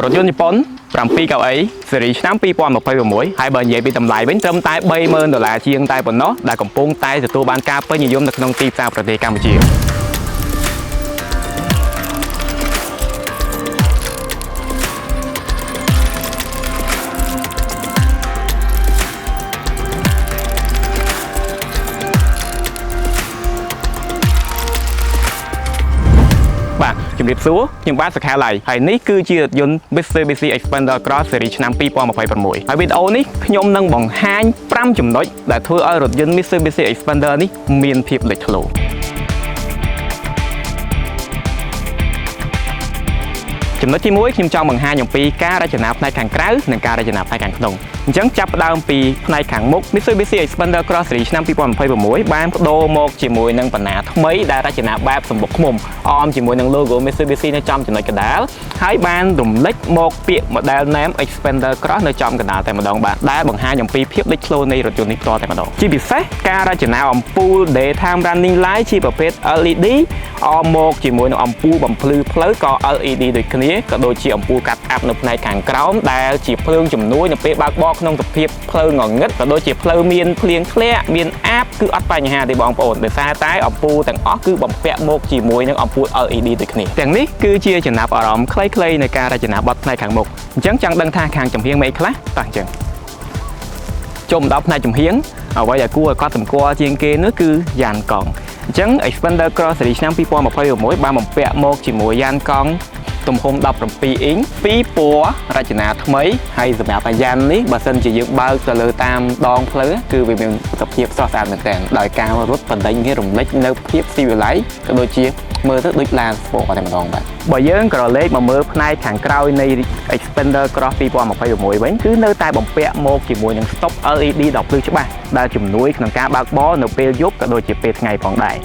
រថយន្តជប៉ុន7កៅអីស៊េរីឆ្នាំ2026ហើយបើនិយាយពីតម្លៃវិញត្រឹមតែ30000ដុល្លារជាងតែប៉ុណ្ណោះដែលកំពុងតែទទួលបានការពេញនិយមនៅក្នុងទីផ្សារប្រទេសកម្ពុជាបាទជំរាបសួរខ្ញុំបាទសុខាឡៃហើយនេះគឺជារថយន្ត Mitsubishi Xpander Cross Series ឆ្នាំ2026ហើយវីដេអូនេះខ្ញុំនឹងបង្ហាញ5ចំណុចដែលធ្វើឲ្យរថយន្ត Mitsubishi Xpander នេះមានភាពលេចធ្លោចំណុចទី1ខ្ញុំចង់បង្ហាញអំពីការរចនាផ្នែកខាងក្រៅនិងការរចនាផ្នែកខាងក្នុងអញ្ចឹងចាប់ផ្ដើមពីផ្នែកខាងមុខ Mitsubishi Xpander Cross Series ឆ្នាំ2026បានបដូរមកជាមួយនឹងបណ្ណាថ្មីដែលរចនាបែបសម្បុកឃ្មុំអមជាមួយនឹង logo Mitsubishi នៅចំចំណុចកណ្ដាលហើយបានរំលេចមកពាក្យ model name Xpander Cross នៅចំកណ្ដាលតែម្ដងបាទដែលបង្ហាញអំពីភាពលេចធ្លោនៃរថយន្តនេះផ្ទាល់តែម្ដងជាពិសេសការរចនាអំពូល daytime running light ជាប្រភេទ LED អមមកជាមួយនឹងអំពូលបំភ្លឺផ្លូវក៏ LED ដូចគ្នាក៏ដូចជាអំពូលកាត់អាប់នៅផ្នែកខាងក្រោមដែលជាភ្លើងជំនួយនៅពេលបើកបរក្នុងសភាពផ្លូវងងឹតក៏ដូចជាផ្លូវមានភ្លៀងធ្លាក់មានអាបគឺអត់បញ្ហាទេបងប្អូនដោយសារតែអំពូលទាំងអស់គឺបំពាក់មកជាមួយនឹងអំពូល LED ដូចគ្នាទាំងនេះគឺជាចំណាប់អារម្មណ៍ខ្លីៗនៃការរចនាបថផ្នែកខាងមុខអញ្ចឹងចង់ដឹងថាខាងចំហៀងមានអីខ្លះតោះអញ្ចឹងចូលមកដល់ផ្នែកចំហៀងអ្វីដែលគួរឲ្យកត់សម្គាល់ជាងគេនោះគឺយ៉ានកង់អញ្ចឹង Xpander Cross Series ឆ្នាំ2026បានបំពាក់មកជាមួយយ៉ានកង់ទំហំ17អ៊ីងពីរពណ៌រចនាថ្មីហើយសម្រាប់អាយ៉ាននេះបើសិនជាយើងបើកទៅលើតាមដងផ្លូវគឺវាមានសភាពស្រស់ស្អាតមែនទែនដោយការរត់បណ្ដេញគេរំលេចនៅភាពស៊ីវិល័យក៏ដូចជាមើលទៅដូចឡានស្ពកតែម្ដងបាទបើយើងក្រឡេកមកមើលផ្នែកខាងក្រោយនៃ Xpander Cross 2026វិញគឺនៅតែបំពាក់មកជាមួយនឹង stop LED ដ៏ភ្លឺច្បាស់ដែលជំនួយក្នុងការបើកបរនៅពេលយប់ក៏ដូចជាពេលថ្ងៃផងដែរ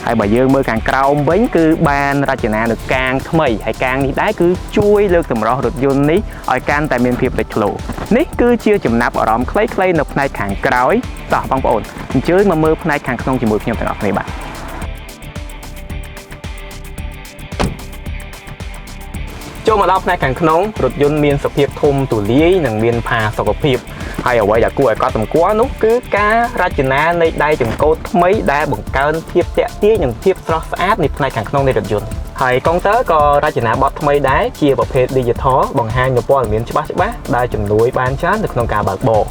ហើយបើយើងមើលខាងក្រោមវិញគឺបានរចនានៅកាងថ្មីហើយកាងនេះដែរគឺជួយលើកសម្រស់រថយន្តនេះឲ្យកាន់តែមានភាពលេចធ្លោនេះគឺជាចំណាប់អារម្មណ៍ខ្លីៗនៅផ្នែកខាងក្រោយតោះបងប្អូនអញ្ជើញមកមើលផ្នែកខាងក្នុងជាមួយខ្ញុំទាំងអស់គ្នាបាទចូលមកដល់ផ្នែកខាងក្នុងរថយន្តមានសភាពធំទូលាយនិងមានផាសុកភាពហើយអ្វីដែលគួរឲ្យកត់សម្គាល់នោះគឺការរចនានៃដៃចង្កូតថ្មីដែលបង្កើនភាពទាក់ទាញនិងភាពស្រស់ស្អាតនៃផ្នែកខាងក្នុងនៃរថយន្តហើយកុងទ័រក៏រចនាបថថ្មីដែរជាប្រភេទ Digital បង្ហាញនូវព័ត៌មានច្បាស់ៗដែលជំនួយបានច្រើននៅក្នុងការបើកបរ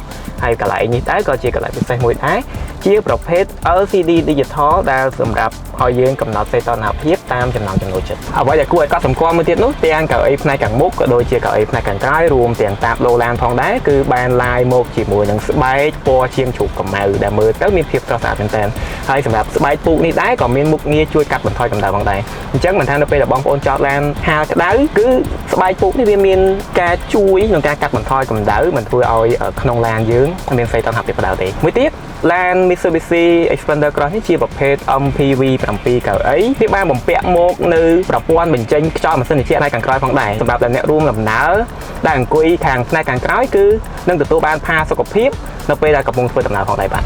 ហើយកន្លែងនេះដែរក៏ជាកន្លែងពិសេសមួយដែរជាប្រភេទ LCD Digital ដែលសម្រាប់ឲ្យយើងកំណត់សីតុណ្ហភាពតាមចំណង់ចំណូលចិត្តអ្វីដែលគួរឲ្យកត់សម្គាល់មួយទៀតនោះទាំងកៅអីផ្នែកខាងមុខក៏ដូចជាកៅអីផ្នែកខាងក្រោយរួមទាំងតាបឡូឡានផងដែរគឺបានឡាយមកជាមួយនឹងស្បែកពណ៌ឈាមជ្រូកកម្ៅដែលមើលទៅមានភាពស្រស់ស្អាតមែនទែនហើយសម្រាប់ស្បែកពូកនេះដែរក៏មានមុខងារជួយកាត់បន្ថយកម្ដៅផងដែរអញ្ចឹងមិនថានៅពេលដែលបងប្អូនចតឡានហាលក្ដៅគឺស្បែកពូកនេះវាមានការជួយក្នុងការកាត់បន្ថយកម្ដៅមិនធ្វើឲ្យក្នុងឡានយើងមានសីតុណ្ហភាពក្ដៅទេមួយទៀតឡាន Mitsubishi Xpander Cross នេះជាប្រភេទ MPV 7កៅអីវាបានបំពាក់មកនៅប្រព័ន្ធបញ្ចេញខ្យល់ម៉ាស៊ីនត្រជាក់ផ្នែកខាងក្រោយផងដែរសម្រាប់តែអ្នករួមដំណើរដែលអង្គុយខាងផ្នែកខាងក្រោយគឺនឹងទទួលបានផាសុកភាពនៅពេលដែលកំពុងធ្វើដំណើរផងដែរបាទ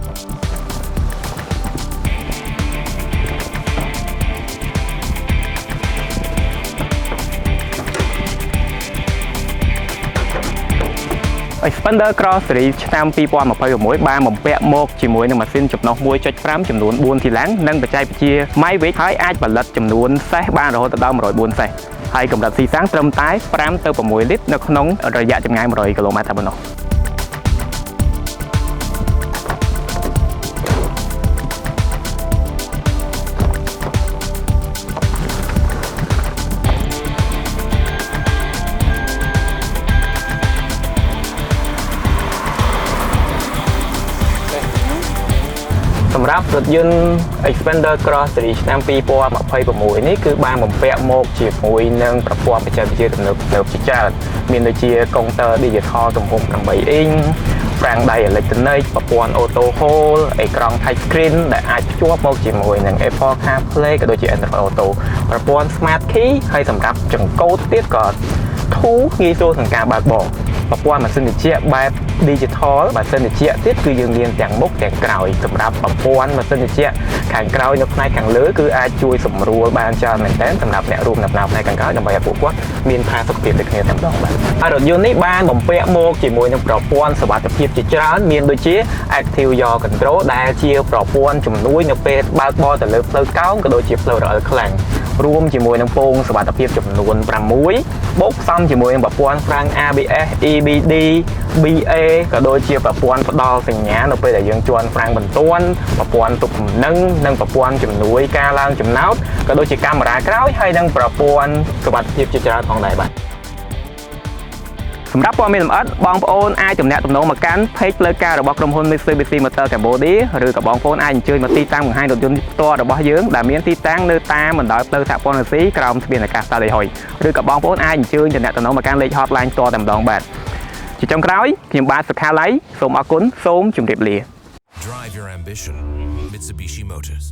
Xpander Cross Series ឆ្នាំ2026បានបំពាក់មកជាមួយនឹងម៉ាស៊ីនចំណុះ1.5ចំនួន4ទីឡាំងនិងបច្ចេកវិទ្យា MyVic ហើយអាចផលិតចំនួនសេះបានរហូតដល់104សេះហើយកម្រិតស៊ីសាំងត្រឹមតែ5ទៅ6លីត្រនៅក្នុងរយៈចម្ងាយ100គីឡូម៉ែត្រតែប៉ុណ្ណោះសម្រាប់រថយន្ត Xpander Cross Series ឆ្នាំ2026នេះគឺបានបំពាក់មកជាមួយនឹងប្រព័ន្ធបច្ចេកវិទ្យាទំនើបៗជាច្រើនមានដូចជាកុងទ័រ Digital ទំហំ8អ៊ីងហ្វ្រាំងដៃអេឡិចត្រូនិកប្រព័ន្ធ Auto Hold អេក្រង់ Touch Screen ដែលអាចភ្ជាប់មកជាមួយនឹង Apple CarPlay ក៏ដូចជា Android Auto ប្រព័ន្ធ Smart Key ហើយសម្រាប់ចង្កូតទៀតក៏ធូរងាយស្រួលក្នុងការបើកបរប្រព័ន្ធម៉ាស៊ីនត្រជាក់បែប Digital ម៉ាស៊ីនត្រជាក់ទៀតគឺយើងមានទាំងមុខទាំងក្រោយសម្រាប់ប្រព័ន្ធម៉ាស៊ីនត្រជាក់ខាងក្រោយនៅផ្នែកខាងលើគឺអាចជួយសម្រួលបានច្រើនមែនទែនសម្រាប់អ្នករួមដំណើរផ្នែកខាងក្រោយដើម្បីឲ្យពួកគាត់មានផាសុកភាពដូចគ្នាតែម្ដងបាទ ហើយរថយន្តនេះបានបំពាក់មកជាមួយនឹងប្រព័ន្ធសុវត្ថិភាពជាច្រើនមានដូចជា Active Yaw Control ដែលជាប្រព័ន្ធជំនួយនៅពេលបើកបរទៅលើផ្លូវកោងក៏ដូចជាផ្លូវរអិលខ្លាំងរួមជាមួយនឹងពោងសុវត្ថិភាពចំនួន6បូកផ្សំជាមួយនឹងប្រព័ន្ធហ្វ្រាំង ABS EBD BA ក៏ដូចជាប្រព័ន្ធផ្ដល់សញ្ញានៅពេលដែលយើងជាន់ហ្វ្រាំងបន្ទាន់ប្រព័ន្ធទប់លំនឹងនិងប្រព័ន្ធជំនួយការឡើងចំណោតក៏ដូចជាកាមេរ៉ាក្រោយហើយនិងប្រព័ន្ធសុវត្ថិភាពជាច្រើនផងដែរបាទសម្រាប់ព័ត៌មានលម្អិតបងប្អូនអាចទំនាក់ទំនងមកកាន់ page ផ្លូវការរបស់ក្រុមហ៊ុន Mitsubishi Motor Cambodia ឬក៏បងប្អូនអាចអញ្ជើញមកទីតាំងបង្ហាញរថយន្តផ្ទាល់របស់យើងដែលមានទីតាំងនៅតាមបណ្ដោយផ្លូវសហព័ន្ធរុស្ស៊ីក្រោមស្ពានអាកាសសាលីហុយឬក៏បងប្អូនអាចអញ្ជើញទំនាក់ទំនងមកកាន់លេខ hotline ផ្ទាល់តែម្ដងបាទជាចុងក្រោយខ្ញុំបាទសុខាឡៃសូមអរគុណសូមជម្រាបលា Drive your ambition. Mitsubishi Motors.